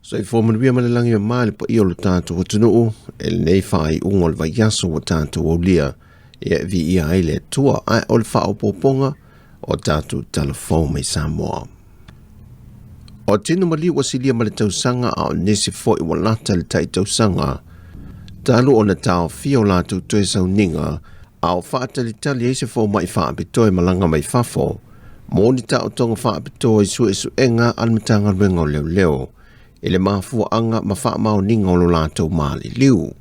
Soifua manuia ma le lagi e mama i le paia o lo tatou atunuu i lenei faaiuga o le vaiaso ua tatou aulia e viia ai le Atua ae o le faaopoopoga o tatou tala fou mai Samoa. O tino maliu ua silia ma le tausaga a o nisi foi ua lata le tai tausaga talu ona taofia o latou toe sauniga a o faatalitali ai se fomai faapitoa e malaga mai fafo mo ni taotoga faapitoa i suesuega a le Matagaluega o Leoleo i le mafuaaga ma faamaoniga o lo latou maliliu.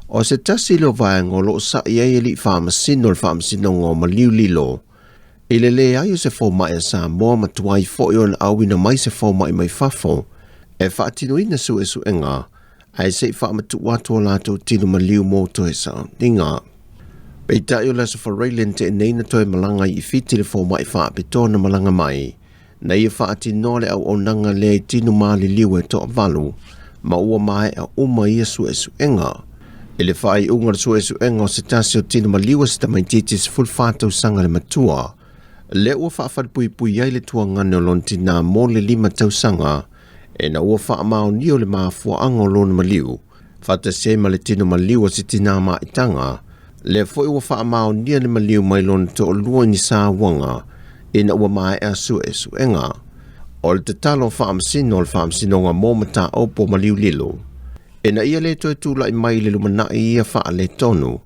O se tasi lea o vaega o lo o sa'i ai alii faamasino o le Faamasinoga o Maliu Lilo i le leai o se fomai a Samoa ma tuai foi ona auina mai se fomai mai fafo e faatinoina suesuega ae se i faamatuu atu o latou tino maliu mo toe sauniga. Peitai o le Aso Faraile na tea nei na toe malaga ai i Fiti le fomai faapitoa na malaga mai na ia faatinoa le auaunaga lea i tino maliliu e toavalu ma ua maea uma ia suesuega. I le faaiuga o le suesuega o se tasi o tino maliu a se tamaitiiti 14 tausaga le matua, lea ua faafalepuipui ai le tuagane o lona tinā mo le 5 tausaga ina ua faamaonia o le mafuaaga o lona maliu, faatasi ai ma le tino maliu o se tinā maitaga, lea foi ua faamaonia le maliu mai lona toalua i ni sauaga ina ua maea suesuega. O le tatalo a faamasino o le Faamasinoga mo Mataupu o Maliu Lilo, ina ia le toe tulai mai i le lumanai ia faaletonu,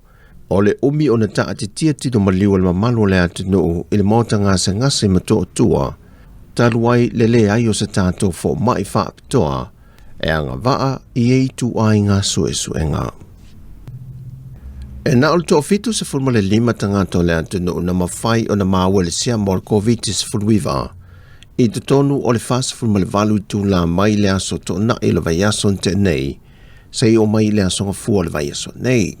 o le umi ona taatitia tino maliu a le mamalu o le atunuu i le maota gasegase ma toatua, talu ai le leai o se tatou fomai faapitoa e agavaa i ia ituaiga suesuega. E na o le 75 tagata o le atunuu na mafai ona maua i le siama o le Koviti-19 i totonu o le 48 itula mai le aso Toonai o le vaiaso na tea nei, seia oo mai i le aso Gafua o le vaiaso nei.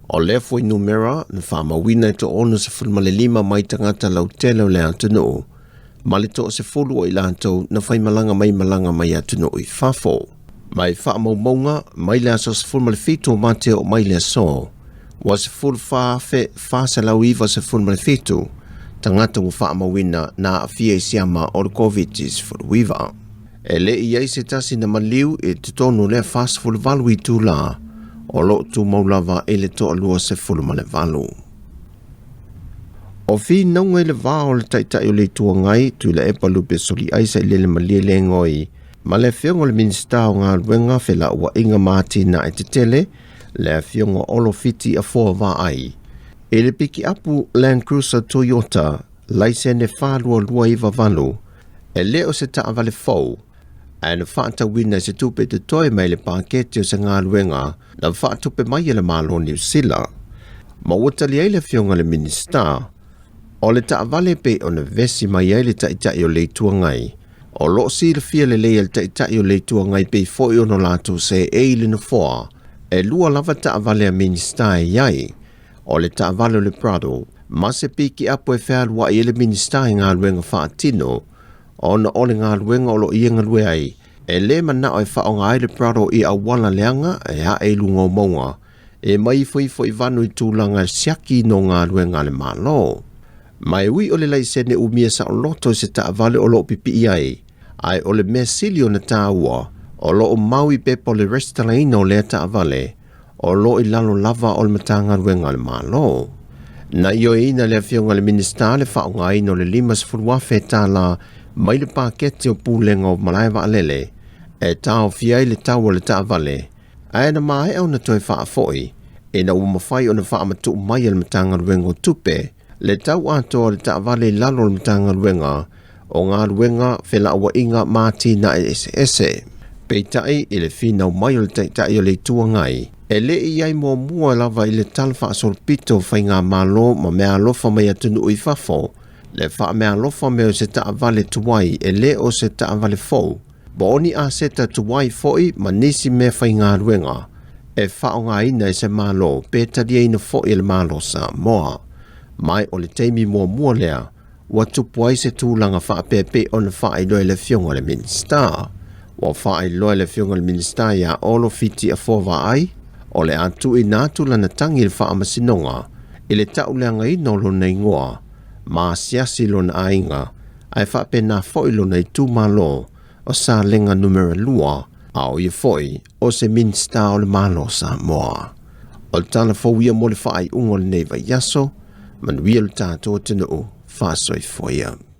O lea fuainumera na faamauina e 65 mai tagata lautele o le atunuu ma le 10 o i latou na faimalaga mai malaga mai atunuu i fafo. Mai faamaumauga mai le aso 17 o Mati oo mai le aso ua 14,497 tagata ua faamauina na aafia i siama o le Koviti-19. E le i ai se tasi na maliu i totonu o lea 48 itula o lo o tumau lava i le 28. O finauga i le va o le Taitai o le Itu Agai, Tuilaepa Lupe Soliai Sailele Malielegaoi ma le Afioga o le Minisita o Galuega, Felauaiga ma Atinae Tetele, le Afioga Olo Fiti Afoa Vaai, i le pikiapu Land Cruiser Toyota laisene 4298, e le o se taavale fou, ae na faatauina i se tupe totoe mai le paketi o se galuega na faatupe mai e le Malo o Niu Sila. Ma ua tali ai le Afioga i le Minisita, o le taavale pei ona vesi mai ai le Taitai o le Itu Agai, o lo o silafia lelei e le Taitai o le Itu Agai pei foi ona latou seei i le Nofoa, e lua lava taavale a Minisita e i ai, o le taavale o le Prado ma se pikiapu e fealuai ai le Minisita i galuega faatino, ona o le galuega o lo o ia galue ai, e le manao e faaaoga ai le Prado i auala leaga e ae i luga o mauga, e mai ifoifo i vanu i tulaga e siaki no galuega a le Malo. Ma e ui o le laisene umia saoloto i se taavale o lo o pipii ai, ae o le mea sili ona taua, o lo o mau i pepa o le resitalaina o lea taavale, o lo o i lalo lava o le Matagaluega a le Malo. Na ioeina e le Afioga i le Minisita le faaaogaina o le $50,000 mai le paketi o Pulega o Malae Vaalele e taofia ai le tau o le taavale, ae na maea ona toe faafoi ina ua mafai ona faamatuu mai e le Matagaluega o Tupe le tau atoa o le taavale i lalo o le Matagaluega o Galuega, Felauaiga ma Atinae Eseese. Peitai, i le finau mai o le Taitai o le Itu Agai, e le i i ai muamua lava i le Tala Faasolopito o Faigamalo ma Meaalofa mai atunuu i fafo, le faameaalofa mea o se taavale tuai e le o se taavale fou, po o ni aseta tuai foi ma nisi mea faigaluega e faaaogaina e se Malo pe taliaina foi e le Malo o Samoa. Ma o le taimi muamua lea ua tupu ai se tulaga faapea pei ona faailoa e le Afioga i le Minisita. Ua faailoa e le Afioga i le Minisita ia Olo Fiti Afoa Vaai, o le a tuuina atu lana tagi i le Faamasinoga i le tauleagaina o lona igoa ma asiasi lona aiga ae faapena foi lona itumalo o Salega Numera 2. A o ia foi o se Minisita o le Malo o Samoa. O le tala fou ia mo le faaiuga o lenei vaiaso, manuia lo tatou atunuu, faasoifua ia.